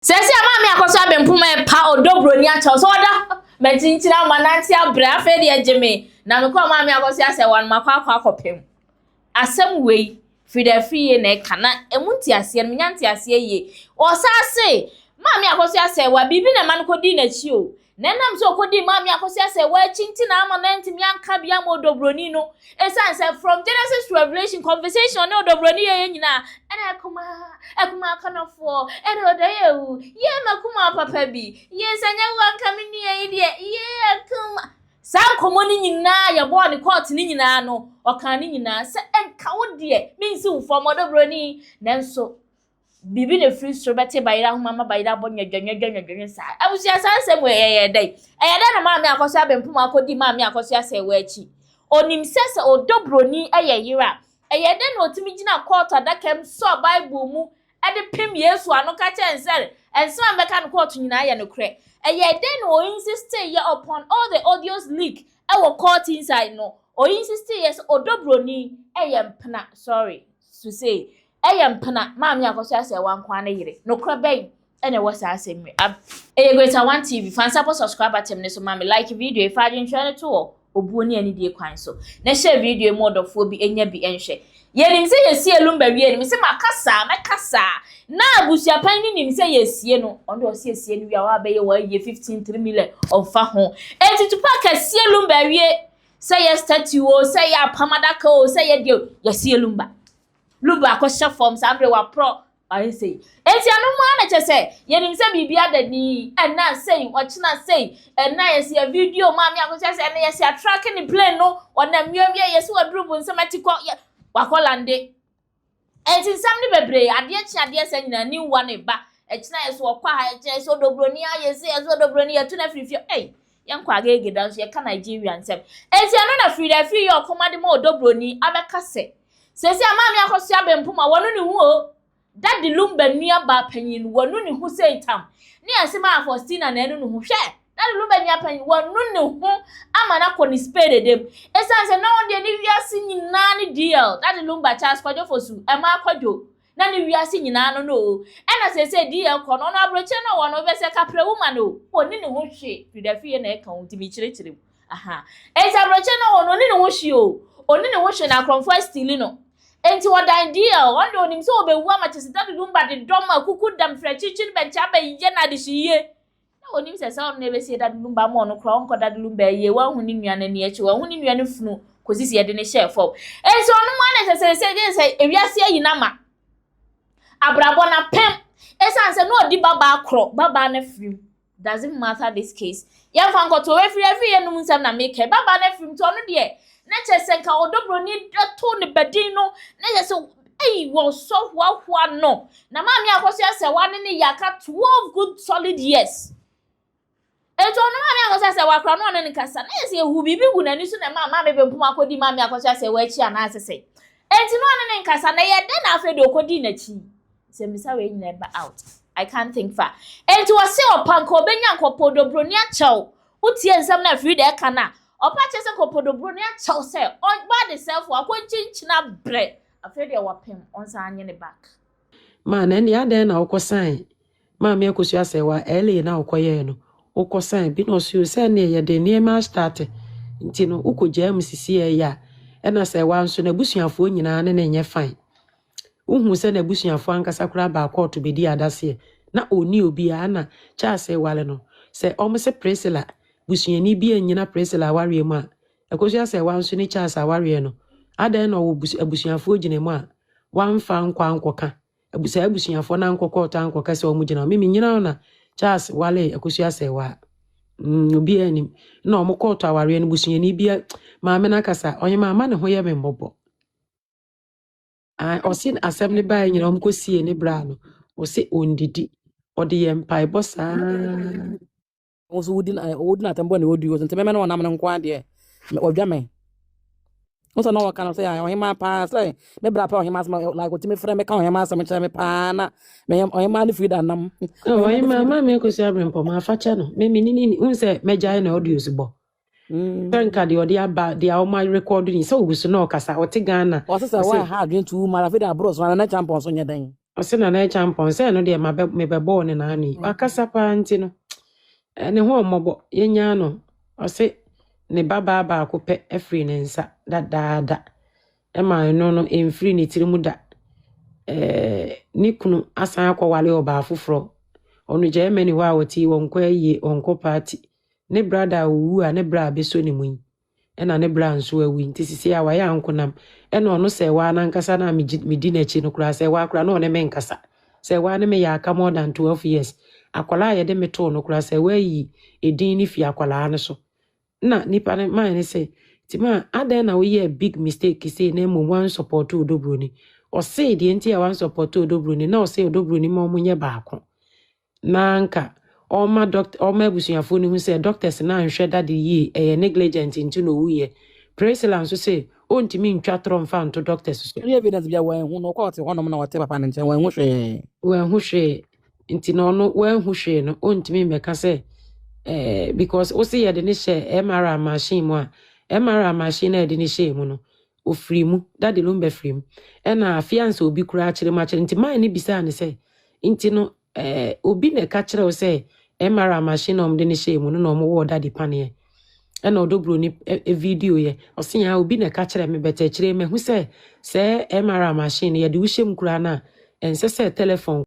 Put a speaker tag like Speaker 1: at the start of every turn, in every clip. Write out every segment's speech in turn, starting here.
Speaker 1: Sɛsi a Maame Akɔso Abempoma ɛpa ɔdɔ broni akyɛw sɛ ɔda makyinkyini ama nante abrɛ afei deɛ gye me na mekɔɔ Maame Akɔso asɛ wɔn makɔ akɔ akɔpem asɛm wei firi dɛ firi yie na ɛka na ɛmu nteaseɛ no menya nteaseɛ yie ɔsaa se Maame Akɔso asɛ wa biribi na ɛma no kɔdii n'akyi o Na ɛnam sɛ ɔkɔdii Maame Akosua Serwaa akyi nti na ama no antumi anka bi ama ɔdɔbroni no. Ɛsiane sɛ from Genesis to Revelation conversation ɔne ɔdɔbroni yɛyɛ nyinaa, ɛna akumaa, akumaa kɔnɔfoɔ, ɛna ɔdɔ yɛ wu, yee m'akumaa papa bi, yee sɛ nyɛ wo anka me nua yi deɛ, yee akumaa. Saa nkɔmmɔ no nyinaa yɛbɔɔ ne kɔɔte no nyinaa no, ɔkaa ne nyinaa sɛ ɛnka wo deɛ mensi wo fam ɔdɔbroni, nanso Biribi na ɛfiri soro bɛte bayerɛ ahoma ma bayerɛ abɔ nwɛdwɛnwɛdwɛnwɛdwɛnwɛ saa. Abusua saa nsɛm wei ɛyɛ dɛn? Ɛyɛ dɛn na Maame Akosua Bempoma akɔdi Maame Akosua Sɛɛwa akyi? Ɔnim sɛ sɛ ɔdɔ buroni yɛ yere a, ɛyɛ dɛn na ɔtumi gyina kɔɔto adaka mu sɔɔ Bible mu de pem Yesu ano ka kyerɛɛ no sɛ nsɛm a mebɛka no kɔɔto nyinaa yɛ nokorɛ? Ɛyɛ dɛn na ɔ-insistee-yɛ upon all the audios leak wɔ court inside no, ɔ-insistee-yɛ sɛ ɔdɔ buroni yɛ mpena, sorry to say, Ɛyɛ mpena, Maame Akosua Serwaa nkoaa ne yere. Nokorɛ bɛn na ɛwɔ saa asɛm yi mu? Ɛyɛ Greater One TV, fa nsa bɔ subscribe button no so ma me, like video yi, fa adwenkyerɛ no to hɔ obuo ne anidie kwan so, na share video yi ma ɔdɔfoɔ bi nya bi nhwɛ. Yɛnim sɛ yɛsie Lumba wie no, mese maka saa, mɛka saa, na abusuapanin no nim sɛ yɛsie no, ɔno deɛ ɔse yɛsie no wie a wabɛyɛ wayie 15, 3 million, ɔmfa ho. Enti Tupac asie Lumba awie, sɛ yɛ statue o, sɛ yɛ apam adaka o, sɛ yɛ deɛ o, yɛsie Lumba. Lu baako hyɛ fam saa bere waporɔ ayɛ sei. Enti ɛno mu ara na kyerɛ sɛ yɛnim sɛ biribi ada ni ɛna sei ɔkyena sei ɛna yɛsi yɛ video maame akosua sɛ ɛna yɛsi atrake ne plane no ɔnam wiawia yɛsi waduru bu nsɛm ati kɔ yɛ wakɔ lande. Enti nsɛm no bebree adeɛ kye adeɛ sɛ nyinaa new one ba ɛkyena yɛsi ɔkɔ ha ɛkyena yɛsi ɔdɔbroni ayɛ sei yɛsi ɔdɔbroni yɛtu no afiri fie ei yɛnkɔ agege da nso yɛka Nigeria nsɛm. Enti ɛno na Frida afiri yɛ ɔkɔma de ma ɔdɔbroni abɛka sɛ Seesei a Maame Akosua Bempom a wanu ne ho o, Daddy Lumba nua baa panyin no, wanu ne ho sei tam. Ne yɛse maa Faustina na anu ne ho. Hwɛ! Daddy Lumba nua panyin, wanu ne ho ama no akɔ ne spade dam. Esiane sɛ na ɔno deɛ ne wiase nyinaa ne DL, Daddy Lumba, Charles Kwadwo Fosu, Ɛmaa Kwadwo, na ne wiase nyinaa no no o. Ɛna seesei DL kɔ no, ɔno aburokyire na ɔwɔ no, wobɛsɛ kaprɛ woman o, ɔnni ne ho hwee. Frida Fie na ɛka o, nti mekyerɛkyerɛ mu. Aha. Enti abrɔkyɛ no ɔno ɔni ne ho hwee o. Ɔni ne ho hwee na akorɔmfoɔ asteali no. Enti ɔdan DL. Ɔno deɛ ɔnim sɛ ɔbɛwu ama kyɛ sɛ Daddy Lumba de dɔm akuku dam firi akyirikyiri bɛnkyɛ abɛyɛ no adehyeyie. Na ɔnim sɛ sɛ ɔno na ɛbɛsie Daddy Lumba ama ɔno koraa ɔnkɔ Daddy Lumba ayie. Wanhu ne nua no ani akyi. Wanhu ne nua no funu kɔsi sɛ yɛde no hyɛɛ fam. Enti ɔno mu ara na kyɛ sɛ sɛ sɛ ewiase ayi no ama. Abrabɔ no apem. Ɛsiane sɛ na ɔdi babaa korɔ, babaa no afiri mu. Doesn't matter this case. Yɛmfa nkɔto efiri efiri yɛnum nsɛm na meka. Baba no afiri nti ɔno deɛ na kyerɛ sɛ nka ɔdɔ broni to ne badin no na kyerɛ sɛ ei wɔsɔ hoahoa no. Na maame akɔso asɛ wa ne ne yaka 12 good solid years. Enti ɔno maame akɔso asɛ wakora no ɔne ne kasa na yɛ sɛ ehu biribi gu n'ani so na ɛma maame bɛmpom akɔdi maame akɔso asɛ wakyi anaasɛ sɛ. Enti na ɔne ne nkasa na ɛyɛ dɛn na afei deɛ ɔkɔdii n'akyi. Nsɛmmisa wei nyinaa ɛba out. I can't think far. Enti wɔse ɔpa nka ɔbɛnya nka ɔpɛ odobroni akyɛw. Wotie nsɛm no a Frida ɛka no a, ɔpa kyerɛ sɛ nka ɔpɛ odobroni akyɛw sɛ ɔba adesɛefo akɔnkyinkyin abrɛ. Afei deɛ wapem, ɔnsan nye ne back.
Speaker 2: Ma na ɛnneɛ adɛn na wokɔsan Maame Akosua sɛ wa LA na wokɔyɛɛ no wokɔsan bi na ɔse o sɛ ɛnneɛ yɛde nneɛma astarte nti no wokɔgyaa mu sisi ɛyɛ a ɛna sɛ wa nso n'abusuafoɔ nyinaa ne no nyɛ fine. Wohuu sɛ n'abusuafoɔ ankasa koraa baa kɔɔto bɛdii adaseɛ. Na ɔnni obiara na Charles reware no. Sɛ wɔse Priscilla busuani bi annyina Priscilla awareɛ mu a, Akosua sɛ wanso ne Charles awareɛ no, adɛn na ɔwɔ abusuafoɔ gyina mu a wamfa ankɔ ankɔka? Saa abusuafoɔ no ankɔ kɔɔto ankɔka sɛ wɔn gyina hɔ. Me mennyina hɔ na Charles waree Akosua Sɛwaa. Obiara nnim. Na wɔn kɔɔto awareɛ no busuani bi maame no akasa, ɔhemaa ma ne ho yɛ me mmɔbɔ. Ae, ɔse asɛm no baeɛ nyina ɔmo kɔsiee ne bra no, ɔse ɔndidi, ɔde yɛ mpaebɔ saa.
Speaker 3: Wo nso wodi na wodi na atɛm bɔ na wodi wo so nti mɛmɛ na ɔnam no nko ara deɛ ɔdwa me. Wo sɛ na ɔka no sɛ ɔhemaa paa sɛ me bra pɛ ɔhemaa asɛm like ɔtumi frɛ me ka ɔhemaa asɛm kyerɛ me paa na me ɔhemaa ne Frida nam.
Speaker 2: Oh, ɔhemaa maa me akɔsi abrempɔ ma afa kyɛ no. Me me ne ne hu sɛ mɛgyae na audios bɔ. Sɛ nka deɛ ɔde aba deɛ ɔma rekɔdo ni sɛ ogu so na ɔkasa ɔte Ghana.
Speaker 3: Ɔse sɛ
Speaker 2: Ɔse
Speaker 3: woaha adwene too much afei de aboro so na Nana Champon nso nyɛ dɛn.
Speaker 2: Ɔse Nana Acheampong sɛ ɛno deɛ mabɛ mebɛbɔɔ ne naano yi. Wakasa paa nti no ne ho ɔmmɔbɔ yɛnyaa no. Ɔse ne babaa baako pɛ afiri ne nsa dadaada. Ɛma ɛno no ɛmfiri ne tiri mu da. Ɛɛ ne kunu asan akɔwale ɔbaa foforɔ. Ɔno Germany hɔ a ɔte yi ɔnkɔ ayie ɔnkɔ party. Ne brada a ɔwu a ne bra abɛsɔ ne mu yi. Ɛna ne bra nso awu nti sisi a wayɛ ankonam. Ɛna ɔno sɛ waa nankasa na medi n'akyi no koraa sɛ waa koraa na ɔne me nkasa. Sɛ waa ne me yɛ aka more than 12 years. Akwadaa a yɛde me too no koraa sɛ waayi edin no fi akwadaa no so. Na nipa no man ne sɛ nti ma adɛn na woyɛ big mistake sei na mmom wan support Odo Broni. Ɔsee deɛ nti a wan support Odo Broni na ɔsɛ Odo Broni ma ɔmo nyɛ baako. Na nka ɔma doctor ɔma abusuafoɔ no hu sɛ doctors na anhwɛ Daddy yie ɛyɛ negligent nti na owuiɛ. Priscilla nso sɛ ɔntumi ntwa torɔ mfa nto doctors so.
Speaker 3: Any evidence bia wɔanhu no ɔkɔ ɔte hɔnom na ɔte papa ne nkyɛn wɔanhu hwee.
Speaker 2: Wanhu hwee nti na ɔno wanhu hwee no ɔntumi mmɛka sɛ because wosi yɛde ne hyɛ MRI machine mu a MRI machine na yɛde ne hyɛ mu no ofiri mu Daddy Lumba firi mu ɛna afei ansa obi koraa akyerɛ mu akyerɛ nti man ne bisaa ne sɛ nti no obi na ɛka kyerɛ wo sɛ MRI machine na ɔmde ne hyɛ mu no na ɔmo wɔɔ Daddy paneɛ ɛna Ɔdɔ Broni video yɛ ɔse ya obi na ɛka kyerɛ me bɛtɛ akyire mahu sɛ sɛ MRI machine no yɛde wo hyɛ mu koraa no a ɛnsɛ sɛ telephone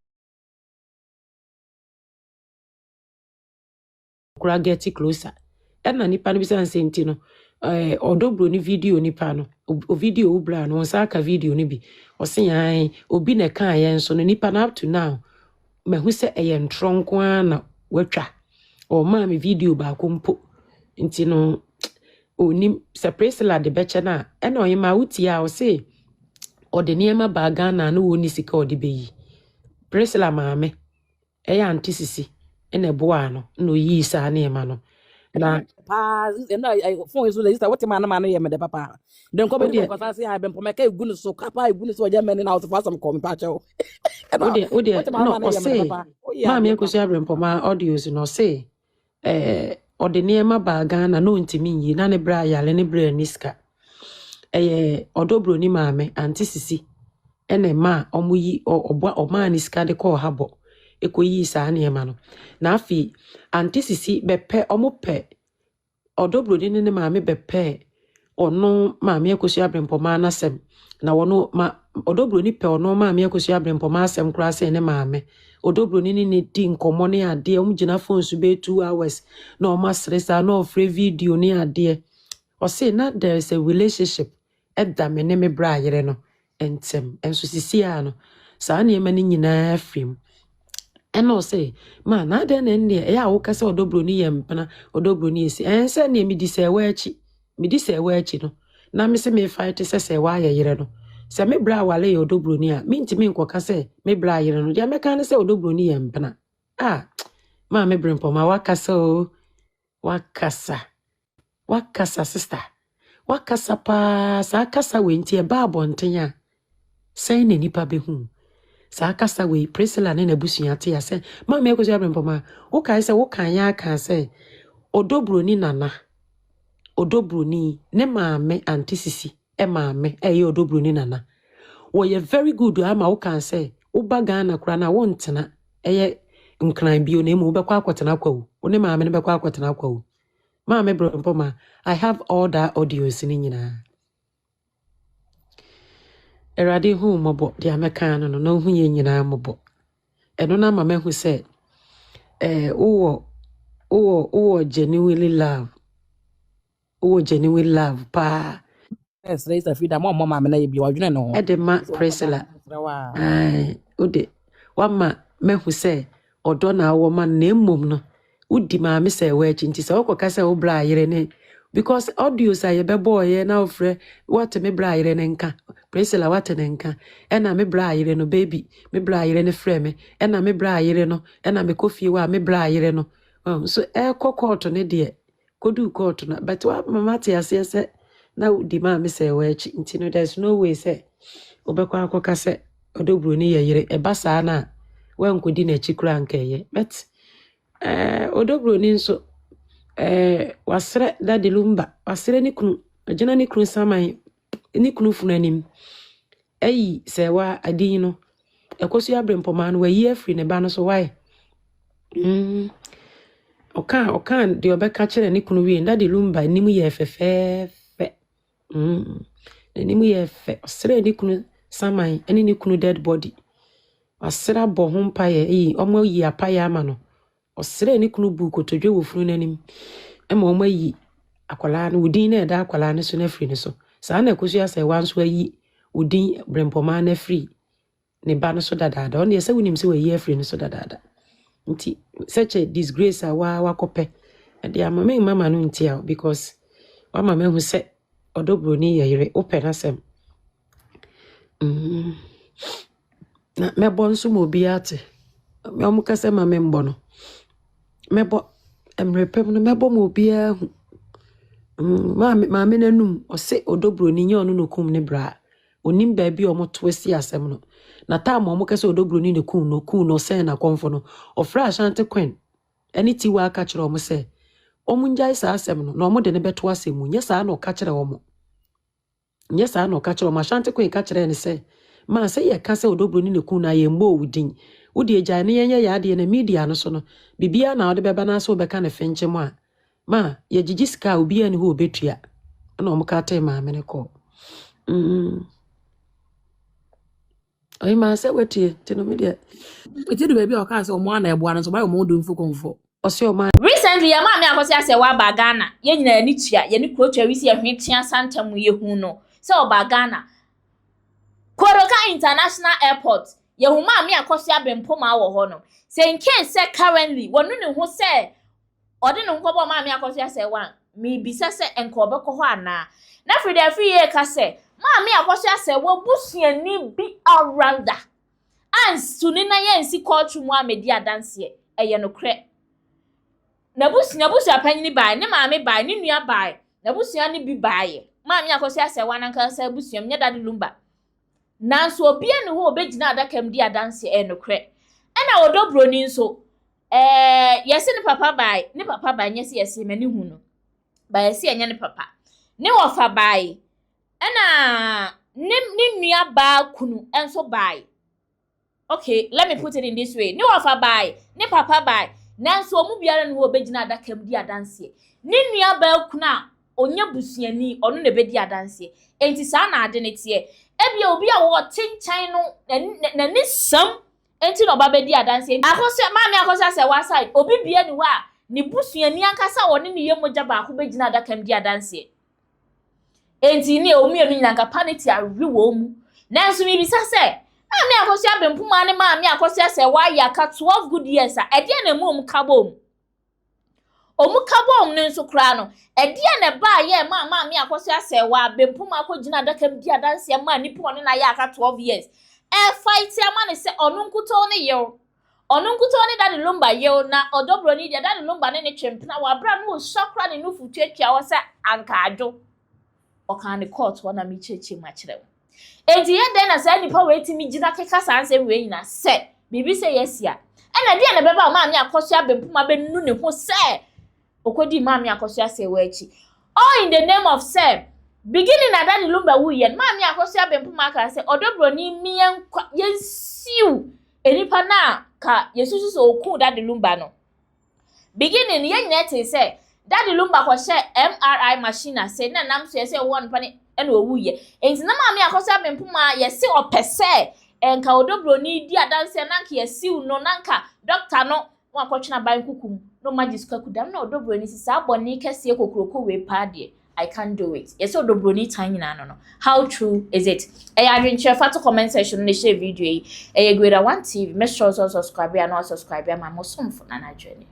Speaker 2: koraa get closer ɛna nipa no bisa no sɛ nti no Ɔdɔ Broni video nipa no o video wo bra no wɔn nsa aka video no bi ɔse yan obi na ɛka yɛn nso no nipa no up to now mahu sɛ ɛyɛ ntorɔ nko ara na watwa ɔmaa me video baako mpo nti no onim sɛ Priscilla de bɛkyɛ no a ɛna ɔyɛ ma wotie a ɔse ɔde nneɛma baa Ghana na wɔnni sika a ɔde bɛyi. Priscilla maame ɛyɛ Auntie Sisi ɛna ɛboaa no na oyii saa nneɛma no na
Speaker 3: Paa ɛna phone yi so sister wote ma no ma no yɛ mede papa de nkɔ bɛdi
Speaker 2: wodeɛ
Speaker 3: kɔkɔsa se a bɛmpɔmɛka egu ne so kapa egu ne so ɔgya mɛni na ɔsefo asɛm kɔ mepa kyɛw ɛna
Speaker 2: wodeɛ
Speaker 3: wote ma no
Speaker 2: na
Speaker 3: ma no yɛ mede
Speaker 2: ɔse
Speaker 3: papa woyɛ
Speaker 2: maame
Speaker 3: adeɛ pa.
Speaker 2: Akosua Abrɛmpɔma audios no ɔse ɔde nneɛma baa Ghana na ɔntumi nyi na ne berɛ ayare ne berɛ ani sika ɛyɛ Ɔdɔ Broni maame Auntie Sisi ɛna ɛma a ɔmo yi ɔboa ɔmaa ne sika de kɔɔ habɔ ɛkɔyii saa nneɛma no na afei Auntie Sisi bɛpɛ ɔmo pɛ Ɔdɔ Broni ne ne maame bɛpɛ ɔno maame Akosua Abrɛmpɔma n'asɛm na ɔno ma Ɔdɔ Broni pɛ ɔno maame Akosua Abrɛmpɔma asɛm koraa sɛ ne maame Ɔdɔ Broni ne ne di nkɔmmɔ ne adeɛ ɔmo gyina phone so bɛyɛ 2 hours na ɔmo asere saa na ɔfrɛ video ne adeɛ ɔse na there is a relationship ɛda me ne me bra yere no ntɛm ɛnso sisi a no saa nneɛma no nyinaa firi mu ɛna ɔsɛ ma na adɛn na ɛnneɛ ɛyɛ a woka sɛ Ɔdɔ Broni yɛ mpena Ɔdɔ Broni yɛ si ɛn sɛ neɛ medi sɛ ɛwɔ akyi medi sɛ ɛwɔ akyi no na me sɛ mefa te sɛ sɛ ɛwɔ ayɛ yere no sɛ me bra awale yɛ Ɔdɔ Broni a mentumi nkɔka sɛ me bra yere no deɛ mɛka ne sɛ Ɔdɔ Broni yɛ mpena a maame Brempɔma wakasa o wakasa wakasa sister wakasa paa saa kasa wei nti ɛba abɔnten a sɛn na nipa bɛhu saa kasa wei Priscilla ne n'abusua te a sɛ maame Akosua Abrɛmpɔma wokae sɛ woka yɛ aka sɛ Ɔdɔ Broni nana Ɔdɔ Broni ne maame Auntie Sisi maame ɛyɛ Ɔdɔ Broni nana wɔyɛ very good ama woka sɛ woba Ghana koraa na wontena ɛyɛ Nkran bio na mmom wobɛkɔ akɔtena Kwawu wo ne maame no bɛkɔ akɔtena Kwawu. Maame Brɛmpɔma, I have all that audios ne nyinaa. Awurade hu mmɔbɔ deɛ mɛka no no na ohu yɛn nyinaa mmɔbɔ. Ɛno no ama mahu sɛ wowɔ genuinely love wowɔ genuine love paa.
Speaker 3: Ɛsrɛ Sister Frida ma ɔmmɔ maame no yɛ bi ɔdwene ne ho.
Speaker 2: Ɛde ma Priscilla. Ae, wode wama mahu sɛ ɔdɔ na awɔ ma no na mmom no wodi maame sɛ ɛwɔ akyi nti sɛ wokɔka sɛ wo bra ayere ne because audios a yɛbɛbɔɔyɛ na wofrɛ wate me bra ayere ne nka Priscilla wate ne nka ɛna me bra ayere no baby me bra ayere no frɛ me ɛna me bra ayere no ɛna mekɔ fie hɔ a me bra ayere no so ɛkɔ court no deɛ kɔduu court no but wama mate aseɛ sɛ na wodi maame sɛ ɛwɔ akyi nti no there's no way sɛ wobɛkɔ akɔka sɛ Ɔdɔ Broni yɛ yere ɛba saa no a woankɔdi n'akyi koraa nka ɛyɛ but Ɔdɔ Broni nso wasrɛ Daddy Lumba wasrɛ ne kunu ɔgyina ne kunu saman ne kunu funu anim ayi sɛ wa adin no. Akosua Abrempɔmaa no wayi afiri ne ba no so wae. Ɔkaa ɔkaa deɛ ɔbɛka kyerɛ ne kunu wie no, Daddy Lumba anim yɛɛ fɛfɛɛfɛ. N'anim yɛɛ fɛ. Ɔsrɛɛ ne kunu saman ne ne kunu dead body. Wasrɛ abɔ ho mpaeɛ, eyi, wɔn ayi apaeɛ ama no. Ɔsrɛɛ ne kunu buu kotodwe wɔ funu no anim ma wɔn ayi akwadaa no, wo din na ɛda akwadaa no so no afiri ne so. Saa na Akosua Asɛewa nso ayi wo din Brempɔmaa no afiri ne ba no so dadaada. Ɔno deɛ sɛ wonim sɛ wayi afiri no so dadaada. Nti such a disgrace a waa wakɔpɛ ɛde ama me mma ma no ntia wo because wama mahu sɛ ɔdɔ buroni yɛ yere wopɛ n'asɛm. Na mɛbɔ nso ma obiara te. Wɔn ka sɛ ma membɔ no. Mɛbɔ mmerɛ pɛ mu no mɛbɔ ma obiara ahu. Maame maame n'anum ɔse ɔdɔ buroni nyɛ ɔno na okum ne bra. Onim baabi a wɔto asi asɛm no. Na time a wɔka sɛ ɔdɔ buroni na kum no, kum no ɔsɛn n'akɔmfo no, ɔfrɛ Ashanti Queen ne Tiwa ka kyerɛ wɔn sɛ wɔn saa asɛm no na wɔn de no bɛto asɛm mu. Nyɛ saa na ɔka kyerɛ wɔn. Nyɛ saa na ɔka kyerɛ wɔn. Ashanti Queen ka kyerɛɛ no sɛ, maa sɛ yɛka sɛ ɔdɔ buroni na kum no a yɛmmɔ wo din. Wode agyae ne yɛnyɛ yɛ adeɛ na media no so no, biribiara na wode bɛba na sɛ wobɛka ne fenkyem a, ma yɛgyegye sika a obiara ni hɔ a obɛtua. Ɛna wɔn ka tee maame no kɔɔ. Ɔhemaa sɛ watie nti no me deɛ
Speaker 3: Ɛti du baabi a ɔkaa sɛ ɔmo ana ɛboa no nso ɔmayɛ ɔmo domfo kɔmfo.
Speaker 2: ɔse ɔma
Speaker 1: Recently, yɛn maame Akosua Serwaa aba Ghana. Yɛn nyinaa ani tua, yɛne kuro tua wisi yɛhwe tea santam yɛhu no sɛ ɔba Ghana. Kotoka International Airport, yɛhu maame Akosua Bempomaa wɔ hɔ no. Sɛ in case sɛ currently, wɔnu ne ho sɛ ɔde ne ho kɔbɔ maame Akosua Serwaa, miribisa sɛ nka ɔbɛkɔ hɔ anaa. Na firi deɛ afiri yie ka sɛ, maame Akosua Serwaa busuani bi aranda. Ansu ne nan ansi kɔɔto mu amedi adanseɛ, ɛyɛ nokorɛ. N'abusua panyin bae, ne maame bae, ne nua bae, n'abusua no bi baeɛ. Maame Akosua Serwaa n'ankasa abusua mu nyɛ Daddy Lumba. Nanso obiara ne hɔ a obɛgyina adaka mu di adanseɛ, ɛyɛ nokorɛ. Ɛna ɔdɔ buroni nso, yɛse ne papa bae, ne papa bae, nyɛ sɛ yɛse m'ani hu no. Ba yɛse ɛnyɛ ne papa. Ne wɔfa bae, ɛna ne nua baa kunu nso bae. Okay, let me put it in this way. Ne wɔfa bae, ne papa bae. Nanso ɔmo biara ne hɔ a obɛgyina adaka mu di adanseɛ. Ne nua baa kunu a ɔnyɛ busuani, ɔno na ɛbɛdi adanseɛ. Enti saa na ade ne teɛ. Ebia obi a wɔte nkyɛn no, n'ani sam enti na ɔba bɛdi adanseɛ. Akosua, maame Akosua Serwaa side, obi bia ni hɔ a ne busuani ankasa a ɔne ne yɛ mogya baako bɛgyina adaka mu di adanseɛ. Enti ne wɔn mmienu nyinaa nka pa ne ti awe wɔn mu. Nanso mibisa sɛ, maame Akosua Bempomaa ne maame Akosua Serwaa ayɛ aka 12 good years a, ɛdeɛ na emu wɔn ka bom? Wɔn ka bom no nso koraa no, ɛdeɛ na ɛbaa yɛ maa maame Akosua Serwaa Bempomaa akɔgyina adaka mu di adanseɛ maa nipa ɔne na ayɛ aka 12 years. Ɛfight ama ne sɛ ɔno nkutoo ne yew. Ɔno nkutoo ne Daddy Lumba yew na ɔdɔ buroni deɛ Daddy Lumba ne ne twe mpena wɔ abere a no osua kora ne nufu tuatua hɔ sɛ anka adwo. Ɔkaa ne court hɔ na mekyerɛkyerɛ mu akyerɛ wo. Enti yɛ dɛn na saa nipa wei tumi gyina keka saa nsɛm wei nyinaa sɛ biribi sɛ yɛasi a. Ɛna deɛ na ɛbɛba a maame Akosua Bempomaa bɛnu ne ho sɛ okɔdii maame Akosua Serwaa akyi. All in the name of sɛ beginning na Daddy Lumba wuyɛ no maame Akosua Bempomaa kaa sɛ ɔdɔ buroni mmiɛnkwa yɛnsiw nipa no a ka yɛsusu sɛ okuu Daddy Lumba no. Beginning yɛn nyinaa tee sɛ Daddy Lumba kɔhyɛ MRI machine ase na nam so yɛsɛ ɛwɔ nipa no ɛna owuyɛ. Enti na maame Akosua Bempomaa yɛse ɔpɛ sɛ nka ɔdɔ buroni di adanseɛ na nka yɛsiw no na nka doctor no na wakɔtwena aban kuku mu na ɔma gye sika kudam na ɔdɔ buroni si saa bɔne kɛseɛ kokuroko wei paa deɛ I can't do it. Yɛsɛ ɔdɔ buroni tan nyinaa no. How true is it? Ɛyɛ adwenkyerɛ fa to comment section no na share video yi. Ɛyɛ Grade 1 TV. Make sure so subscribe a na subscribe ama mo somfo na na adwene.